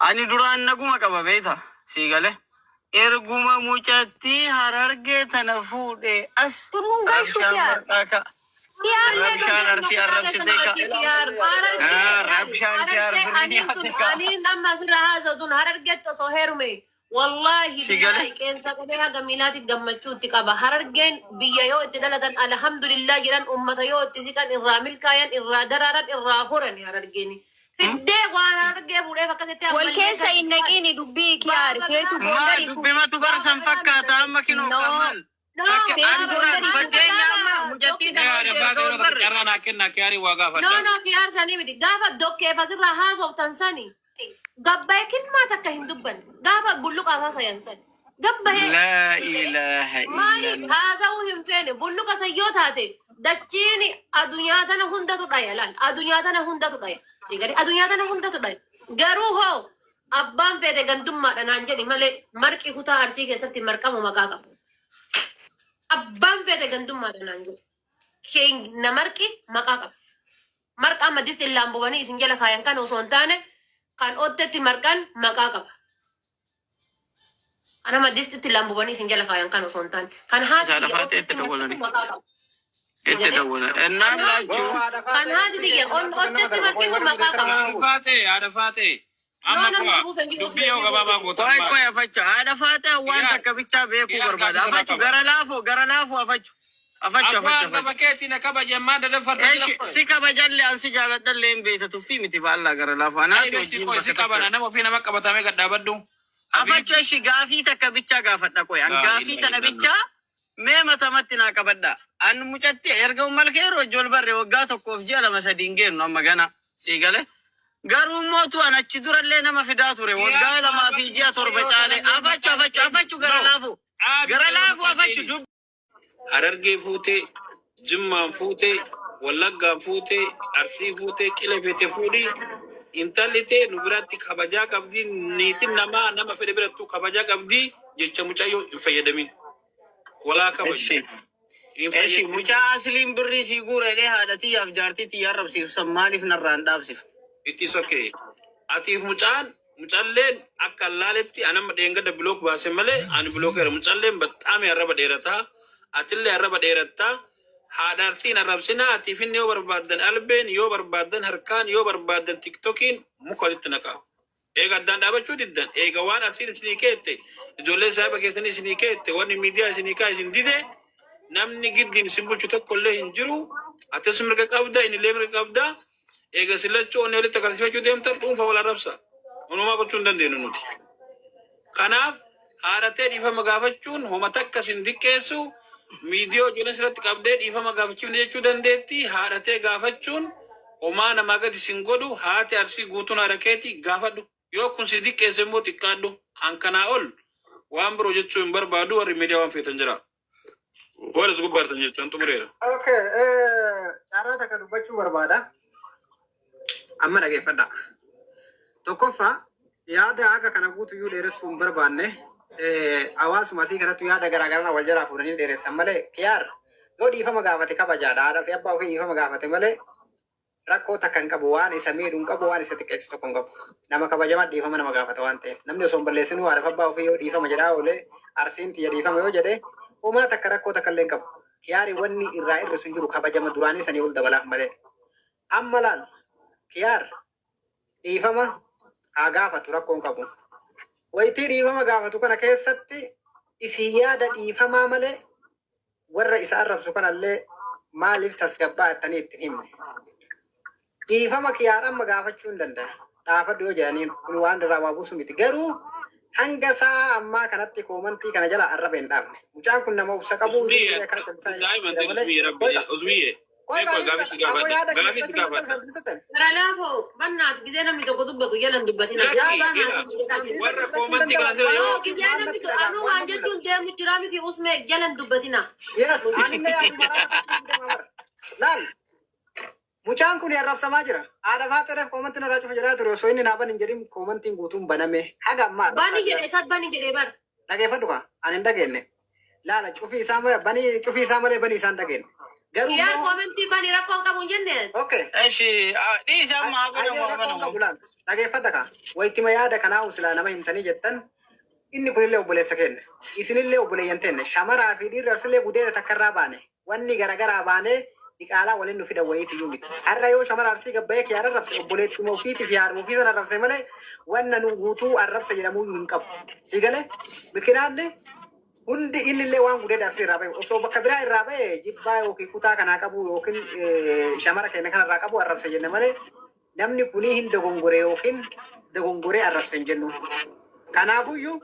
Ani duraan naguma qaba beeta sii gale. Erguma mucattii Harargee tana fuudhe as Tun hun gayshu rabshaan kiyaar. marqaa ka'a. Kiyaarlee Rabshaan Arsii arrabsitee ka'a. Kiyaar harargee Ah, rabshaan kiyaar harargee birrii aniin tun nyaate ka'a. aniin amma asirra haasa'u tun Harargeetti osoo heerume wallaahi Si gale? billaahi qeensa qabee haga miilaatti gammachuu itti qaba. Harargeen biyya yoo itti dhalatan alhamdulillah jedhan, ummata yoo itti siqan irraa milkaayan, irraa daraaran, irraa horan. Harargeeni fiddee waan Harargee fuudheef akkasitti Wal ammallee keessa hin naqiini dubbii kiyaar feetu Maa goondarii dubbimatu barsan fakkaata amma kinoo No. kamal. No, Akka ani Feetu duraan goondarii fakkeenya amma mucattii Mee tana haadha erga faatee ol yeroo tokko barre. carraa naa kennaa kiyaarii waa No, gaafadha. no, kiyaar sanii miti. Gaafa dokkeef asirraa haasoftan sani gabbaa'ee kilmaa takka hin dubbanne. Gaafa bulluqaaf haasayan sani. Gabbahee Laa ilaaha maali illallah. haasa'uu hin feene. Bulluqa sayyoo taate dachiin adunyaa tana hundatu dhaya laal. Adunyaa tana hundatu dhaya. Siigadi adunyaa tana hundatu dhaya. Garuu hoo abbaan feete gandummaadha naan jedhi malee marqi kutaa Arsii keessatti marqamu maqaa qaba. Abbaan feete gandummaadha naan jedhi. Keenya marqi maqaa qaba. Marqa amma disti laambubanii isin jala kaayan kan osoo hin taane kan ottetti marqan maqaa qaba. Kan amma distitti laambubanii isin jala kaayan kan osoo hin taane kan haati Isa tiyya lafaatti ottetti itti marqitu dawwalani. maqaa qaba. Si Itti jedhee dawwalan. Ennaan laachuu. kan haati tiyya ottetti marqitu maqaa qaba. Haadha faatee, haadha faatee. No, Amma namni kuwa si buusan jiru dubbii yoo gabaabaa gootan Qoy maali? qoy afachu. Haadha faatee waan Kiyaar takka bichaa beekuu kiyaar barbaada. gaaffii sirraa Afachu qaba. gara laafoo gara laafoo afachu. Afachu Abbaa afachu hangafa afachu. keetii na kabaje ammaa dadanfarta jira Eshi qoy. si kabajallee ansi jaaladhallee hin beekta tuffii miti baallaa gara laafoo. Ai Anaati beksi wajjin qoy si bakka qabana takka. nama ofii nama qabatamee gad dhaabadhu. Habiibi. Afachu eshi gaafii takka bichaa gaafadha qoy. An Laa gaafii ilaaha tana illallah. bichaa mee matamatti naa qabadha. An mucatti erga ummal keeroo ijool barre waggaa 1f ji'a 2 3 hin geennu amma gana sii gale. Garuu mootu an achi durallee nama fidaa ture waggaa Kiyaar 2 fi dhaabadhu ji'a 7 mucayyoo caale. tanallee Afachu maqaa afachu hin afachu gara No. laafu. Dhaabi Gara mucayyoo laafu maqaa afachu deeni. dubbi. Harargee fuutee, Jimmaan fuutee, Wallaggaan fuutee, Arsii fuutee, qila feete fuudhii intalli tee nu biratti kabajaa qabdi, niitiin namaa nama fedhe birattuu kabajaa qabdi jecha mucayyoo hin fayyadamin. Walaa kabaju. Eshi. Hin Eshi fayyadamin. mucaa asliin birrii sii guureedhee haadha tiyyaaf jaartii tiyyaa arrabsiisu san maaliif narraa hin dhaabsifne? It is okay. Atiif mucaan mucalleen akka allaaletti anamma dheengadda block baase malee ani blockeera. Mucalleen baxxaami arraba dheerataa. Atillee arraba dheerattaa. Haadha Arsiin arrabsinaa atiif inni yoo barbaaddan albeen yoo barbaaddan harkaan yoo barbaaddan tiktokiin muka walitti naqaa. Eega addaan dhaabachuu diddan eega waan Arsiin isinii keette ijoolleen saahiba keessanii isinii keette wanni miidiyaa isinii kaa isin dide namni giddiin isin bulchu tokko illee hin jiru. Atis mirga qabda innillee mirga qabda. Eega isin lachuu onnee walitti agarsiifachuu deemtan dhuunfa wal arrabsa. Onumaa gochuu hin dandeenyu nuti. Kanaaf haadhatee dhiifama gaafachuun homa takka isin diqqeessu miidiyoo ijoolleen sirratti qabdee dhiifama gaafachiifne jechuu dandeetti. Haadhatee gaafachuun homaa namaa gadi isin godhu haati Arsii guutuun haadha keeti gaafadhu. Yoo kun si diqqeesse immoo xiqqaadhu. An kanaa ol waan biroo jechuu hin barbaadu warri miidiyaa waan feetan jira. Warri as gubbaartan jechuun xumureera. Okay, carraa takka dubbachuu barbaada. Amma dhageeffadha. Tokkoffaa yaada akka kana guutuyyuu dheeressuu hin barbaanne hawaasuma asii kanattu yaada garaagaraa wal jalaa fuudhanii dheeressan malee kiyaar yoo dhiifama gaafate kabajaadha. Haadha fi abbaa ofii dhiifama gaafate malee rakkoo takka hin qabu, waan isa miidhu hin qabu, waan isa xiqqeessu tokko hin qabu. Nama kabajamaa dhiifama nama gaafata waan ta'eef. Namni osoo hin balleessinuu haadha fi abbaa ofii yoo dhiifama jedhaa oolee Arsiin tiyya dhiifama yoo jedhe homaa takka rakkoo takka illee hin qabu. Kiyaari wanni irraa hir'isu hin jiru kabajama duraanii sanii ol dabalaaf malee. Amma laal kiyaar dhiifama haa gaafatu rakkoo hin qabu. Wayitii dhiifama gaafatu kana keessatti isin yaada dhiifamaa malee warra isa arrabsu kanallee maaliif tasgabbaa jettanii itti hin himne? Dhiifama kiyaar amma gaafachuu hin danda'a. Dhaafadhu yoo jedhaniin kun waan irraa waa buusu miti. Garuu hanga sa'a ammaa kanatti koomantii kana jala arraba hin dhaabne. Mucaan kun nama obsa qabu Usmiye, akkana callisaa daa'ima jira ta'e malee. usmiye rabbi usmiye. Qoy Mee qoy gaafii si ammoo gaafadha. yaada kiyya Gaafii si fudhachuu hin gaafadha. danda'an. Gara laafoo bannaat gizee namni tokko dubbatu jalan dubbatina. Lakki Jaabaa ila haasuu jedhaa jira. warra koomantii kana sira No, yoo gizee namni anuu waan jechuun deemu jira miti usmee jalan dubbatina. Yes, anillee yaaduma deema bara. Laal, mucaan kun arrabsamaa jira. Haadha faaxeedhaaf koomantiin irraa cufa jedhaa ture osoo inni naa ban hin jedhin koomantiin guutuun baname. Haga ammaa Bani arrabsaa jedhe jira. isaat bani jedhee bar. Dhageeffadhu kaa, ani hin dhageenye. Laala cufii isaa malee banii cufii isaa malee banii isaan dhageenye. Garuu Kiyaar immoo koomentii bani rakkoon qabu hin jenne. okay. Eshi dhiisi amma haa Ayyee godhamu haa rakkoon banamu. qabu laal. Dhageeffadha kaa. Wayittima yaada kanaa silaa nama himtanii jettan inni kunillee obboleessa keenya. Isinillee obboleeyyan teenne. Shamaraa fi dhiirri arsillee gudeeda takka irraa baane. Wanni garagaraa baanee diqaalaa waliin nu fidan wayiitu iyyuu miti. Har'a yoo shamara Arsii gabbayee kiyaara arrabse, obboleettuma ofiitii fi haadhuma ofii sana arrabse malee wanna nu guutuu arrabsa jedhamuyyuu hin qabu. Si galee mikinaanni hundi innillee waan gudeeda Arsii irraa bahe, osoo bakka biraa irraa bahe jibbaa yookiin kutaa kanaa qabu yookiin shamara keenya kanarraa qabu arrabse jenne malee namni kunii hin dogongore yookiin dogongoree arrabse hin jennu. Kanaafuyyuu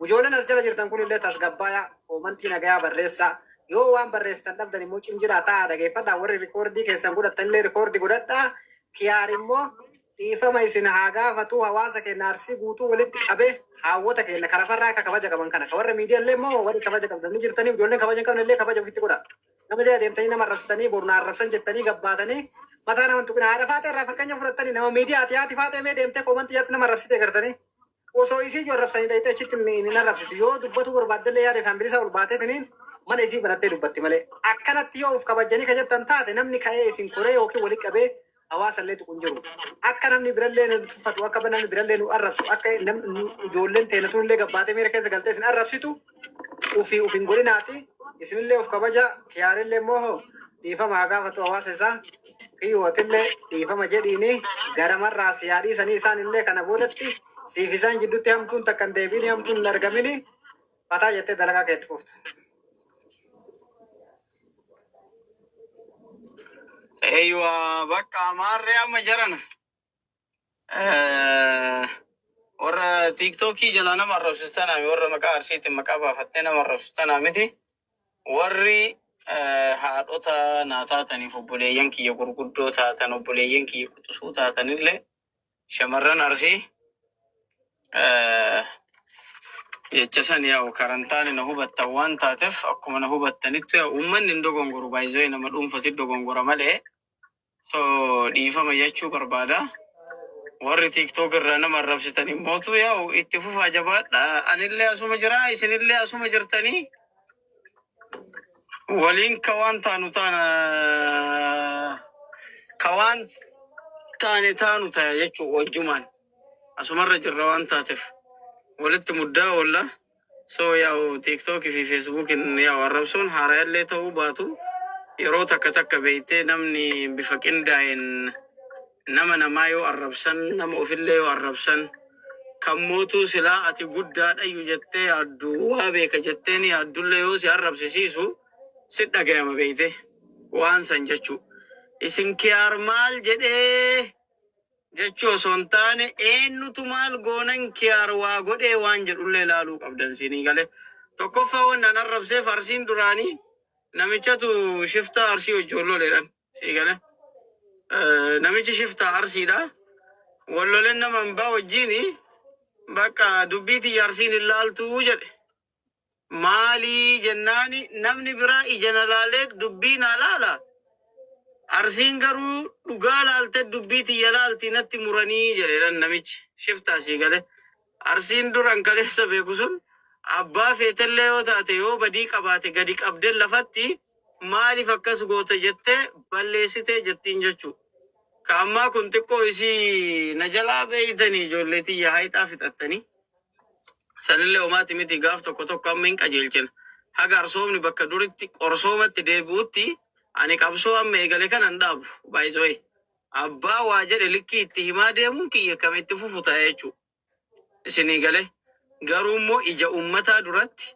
ijoolleen as jala jirtan kunillee tasgabbaaya, koomantii nagayaa barreessaa. Yoo waan barreessitan dhabdan immoo cimjiraa taa'aa dhageeffadhaa. Warri rikoordii keessan godhattanillee rikoordii godhadhaa. Kiyaar immoo dhiifama isin haa gaafatu, hawaasa keenya Arsii guutuu walitti qabee haawwota keenya karafarraa akka kabaja qaban kana. Ka warra miidiyaallee immoo warri kabaja qabdan ni jirtanii, ijoolleen kabaja hin qabne illee kabaja ofitti godha. Nama jala deemtanii nama arrabsitanii boru na arrabsan jettanii gabbaatanii mataa nama hin tuqina. Haadha Faaxee irraa fakkeenya fudhattanii, nama miidiyaati, haati Faaxee mee deemtee koomantii yaatti nama arrabsitee gartanii. Osoo isii iyyuu arrabsanii dhayitee achitti hin arrabsitu. Yoo dubbatu barbaaddellee yaada ifaan bilisa ol baateetiniin mana isii banattee dubbatti malee. Akkanatti yoo of kabajjanii ka jettan taate namni ka'ee isin koree yookiin walitti qabee hawaasa illee tuqu hin jiru. Akka namni birallee nu tuffatu, akka namni birallee nu arrabsu, akka namni ijoolleen teenatuun illee gabbaatee miira keessa galtee isin arrabsitu ofii of hin godhinaati. Isinillee of kabaja, kiyaarillee immoo dhiifama haa gaafatu hawaasa isaa. Kiyyootillee dhiifama jedhiini garamarraa si haa dhiisanii, isaan illee kana boodatti siif isaan jidduutti hamtuun takka hin deebiini, hamtuun hin argamini, fataa jettee dalagaa keetti fuftu. Eeywa, bakka amaarree amma jarana. Warra Tiiktookii jalaa nama arrabsistanaa, warra maqaa Arsiitiin maqaa baafattee nama arrabsistanaa miti. Warri haadhota naa taataniif obboleeyyan kiyya gurguddoo taatan, obboleeyyan kiyya quxisuu taatanillee, shamarran Arsii, jecha san yaa'u karantaani na hubattan waan taateef, akkuma na hubattanitti yaa'u uummanni hin dogongoru, baay'isee nama dhuunfati dogongora malee, so dhiifama jechuu barbaada. Warri TikTok irraa nama arrabsitan immootu yaa'u itti fufaa, jabaadha. Anillee asuma jira, isinillee asuma jirtanii waliin ka waan taanu taana, ka waan taane taanu taya jechuu, wajjumaan asumarra jirra waan taateef walitti muddaa oolla. So yaa'u TikTok fi Facebookin yaa'u arrabsoon haarayallee ta'uu baatu, yeroo takka takka beeytee namni bifa qindaa'een nama namaa yoo arrabsan, nama ofillee yoo arrabsan, kan mootuu silaa ati guddaadhayyu jettee yaaddu, waa beeka jetteen yaaddullee yoo si arrabsisiisu si dhagayama beeyte waan san jechuu. Isin kiyaar maal jedhee jechuu osoo hin taane, eenyutu maal goonan kiyaar waa godhee waan jedhullee ilaaluu qabdan siinii galee. Tokkoffaa wannan arrabseef Arsiin duraanii namichatu shiftaa Arsii hojjoolloleedhaan sii galee. Namichi shiftaa Arsiidha. Walloleen nama hambaa wajjini bakka dubbii tiyya Arsiin hin laaltuu jedhe. Maalii jennaani, namni biraa ija na laalee dubbii naa laala. Arsiin garuu dhugaa laalte dubbii tiyya laalti natti muranii jedhe namichi shiftaa sii galee. Arsiin duran kaleessa beeku sun abbaa feetellee yoo taate, yoo badii qabaate gadi qabdee lafatti maaliif akkas goota jettee balleessitee jettiin jechuudha. Ka ammaa kun xiqqoo isii na jalaa beeytanii ijoollee tiyya hayxaa fixattanii. Sanillee homaati miti, gaaf tokko tokko amma hin qajeelchina. Haga arsoomni bakka duritti qorsoomatti deebi'utti ani qabsoo amma eegale kana hin dhaabu. Baay'isoo abbaa waa jedhe likkii itti himaa deemuun kiyya kam itti fufu ta'a jechuudha. Isinii galee, garuu immoo ija uummataa duratti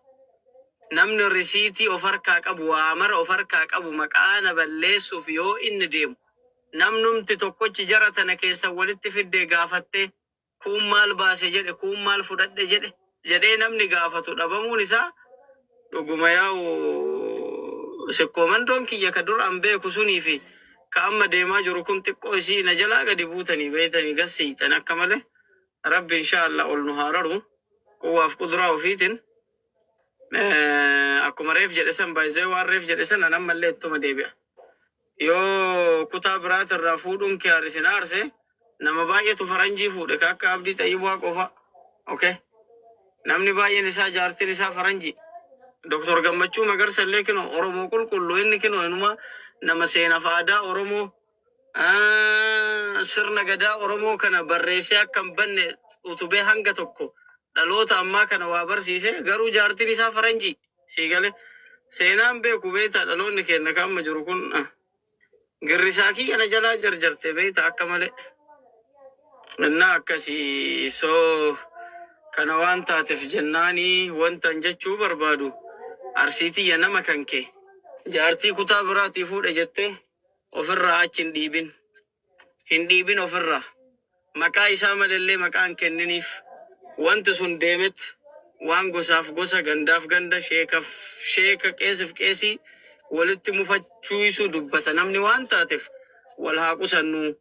namni risiitii of harkaa qabu, waa mara of harkaa qabu, maqaa na balleessuuf yoo inni deemu, namnumti tokkochi jara tana keessa walitti fiddee gaafattee kuun maal baase jedhe, kuun maal fudhadhe jedhe jedhee namni gaafatu dhabamuun isaa dhuguma yaa'u sikkoomandoon kiyya ka dur an beeku sunii fi ka amma deemaa jiru kun xiqqoo isii na jalaa gadi buutanii beeytanii gassiixan akka malee. Rabbi insha Allah ol nu haa raru quwwaaf kuduraa ofiitiin. Akkuma reef jedhe san, baay'isee waan reef jedhe san an ammallee ittuma deebi'a. Yoo kutaa biraatirraa fuudhuun kee isin aarse, nama baay'eetu faranjii fuudhe ka akka Abdii Xayyibaa qofa. Okay. Namni baay'een isaa jaartiin isaa faranjii. Doktor Gammachuu Magarsa illee kinoo Oromoo qulqulluu, inni kinoo inuma nama seenaaf aadaa Oromoo, sirna gadaa Oromoo kana barreessee akka hin banne utubee hanga tokko dhaloota ammaa kana waa barsiise. Garuu jaartiin isaa faranjii, sii gale, seenaan beeku beektaa. Dhaloonni keenya kan amma jiru kun girrisaakii kana jalaa jarjarte beektaa akka malee. Innaa akkasii. Soo kana waan taateef jennaanii wanta an jechuu barbaadu, Arsiitiyya, nama kan kee jaartii kutaa biraatii fuudhe jettee ofirraa achi hin dhiibin, hin dhiibin ofirraa. Maqaa isaa malallee maqaa hin kenniniif. Wanti sun deemet waan gosaaf gosa, gandaaf ganda, sheekaf sheeka, qeesif qeesii walitti mufachuisu dubbata namni. Waan taateef wal haa qusannu.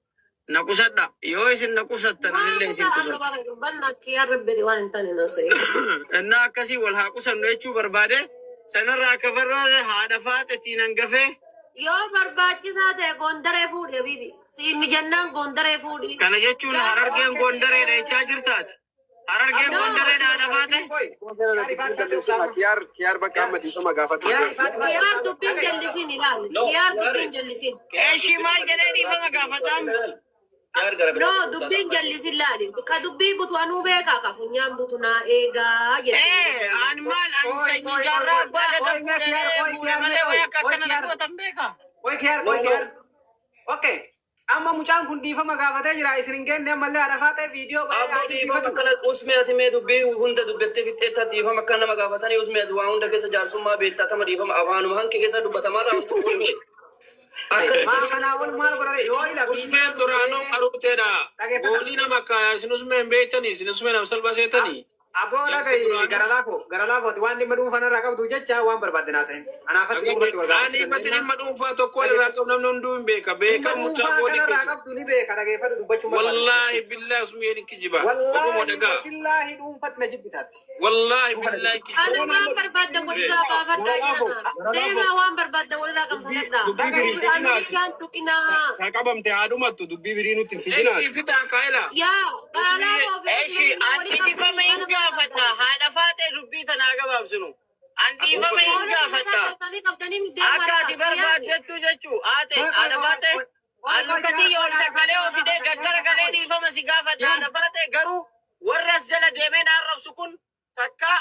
Na qusadha. Yoo isin na qusattan, anillee isin qusadha. Innaa akkasii wal haa qusannu jechuu barbaade. Sanarraa akka barbaade haadha faaxetiin hangafee. Yoo barbaachisaa ta'e Gondaree fuudhi, habiibi. Siin mijannaan Gondaree fuudhi. Kana jechuun Harargeen Gondareedha jechaa jirtaati. Harargeen No. Gondareedha, haadha faate. Kiyaar, Kiyaar, bakka amma dhiifama gaafatu. Kiyaar, dubbiin jallisiin ilaali. No, Kiyaar, Kiyaar. dubbiin jallisiin. Eeshii, maal jedhee dhiifama gaafadhaan? Kiyaar gara No, dubbiin jallisiin laali. Ka dubbii butu anuu beekaa, ka funyaan butu naa eegaa jette. Ee, ani maal, ani sanyii jaarraa abbaa gadaa fuudhee fuudhe malee wayi akka akkana na gootan beekaa. Oi Kiyaar, No, oi no. Kiyaar. Okay. Amma mucaan kun dhiifama gaafatee jira. Isin hin geenne ammallee haadha faatee viidiyoo bahee Abboo, haa dhiifama dhiifatu. akkana usmee ati mee dubbii hunda dubbattee fixxeetta. Dhiifama akka nama gaafatanii, usmee ati waa hunda keessa jaarsummaa beektaa, tama dhiifama afaanuma hanqi keessa dubbatamarraa wanti usmee. Akka Maa kanaa ol maal godhare yoo ila Usmeen duraanuu qaruuteedha. Dhageeffata. Goolii nama kaayaa isin usmeen beektanii, isin usmeen nama salphaa seetanii. Aboo, dhaga'i, gara laafoo, gara laafooti. Waan dhimma dhuunfaan irraa qabdu jecha waan barbaadde naasa'in. Anaafas dhuunfatti wal Ani gaafachuu mati dandeenya. dhimma dhuunfaa tokko wal irraa qabu namni hunduu hin beeka. Dhimma Beeka mucaa dhuunfaa goolii kanarraa keessa. qabdu ni beeka, dhageeffatu dubbachuu barbaadde. Wallaahi billahi usmeen hin kijiba. Oguma Wallaahi dhagaa. billaahi dhuunfatti na jibbitaatti. Wallaahi Dhuunfa na billahi jibbitaatti. Ani waan barbaadda walirraa baafadhaa jedhama. Deemaa, waan barbaadda walirraa qabanfadhaa. Dubbii birii Ani fidinaati. bichaan tuqinaa. Ka qabamte haadhumattu dubbii birii nutti hin Eeshi fidinaati. fitaa kaa'ela. Yaa baalaa koo. Eeshi, ani dhiifama hin gaafadha. Haadha faatee, dubbii tanaa gabaabsinu. An dhiifama hin gaafadha. Akka ati barbaaddattu jechuu haate, haadha faatee. An lukatii ol sagalee ofidee gaggara galee dhiifama si gaafadha, haadha faatee. Garuu warri as jala deemee na arrabsu kun takka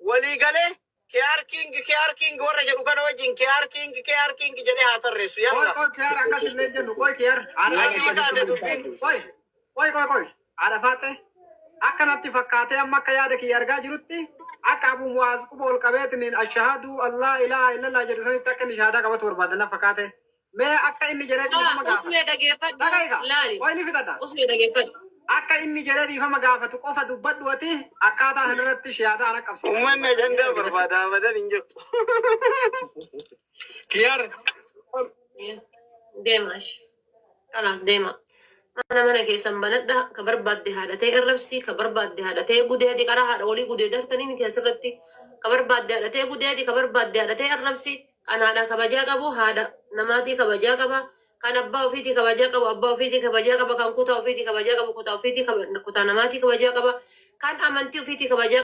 walii galee Kiyaar King, Kiyaar King warra jedhu kana wajjin Kiyaar King, Kiyaar King jedhee haa tarreessu. Qoy, Yalla. qoy Kiyaar, akkas illee jennu, qoy Kiyaar. Haadha Achii taate dubbiin. Qoy, qoy, qoy, qoy. Haadha faatee akkanatti fakkaatee amma akka yaada kiyya argaa jirutti akka Abu Muwaaz quba ol qabeetiin ashahadu Allah ilaha illallah jedhu sanitti akka inni shahaadaa qabatu barbaadan na fakkaate. Mee akka inni jedhee dhiifama gaafatu. Usmee, dhageeffadhu. Dhaga'iga. Laali. Qoy, ni fixadha. Usmee, dhageeffadhu. Akka inni jedhee dhiifama gaafatu qofa dubbadhu. Ati akkaataa sanarratti shahaadaa ana qabsiisa. Uummanni ajandaa barbaada, abadan hin jiru. Kiyaar. Deema ashi. Kalaas, deema. Mana keessan banadha. Ka barbaadde haadhatee arrabsi. Ka barbaadde haadhatee gudeedi. Karaa haadha walii gudeedartanii miti asirratti. Ka barbaadde haadhatee gudeedi. Ka barbaadde haadhatee arrabsi. Kan haadha kabajaa qabu haadha namaatii kabajaa qaba. Kan abbaa ofiitii kabajaa qabu abbaa ofiitii kabajaa qaba. Kan kutaa ofiitii kabajaa qabu kutaa ofiitii, kutaa namaatii kabajaa qaba. Kan amantii ofiitii kabajaa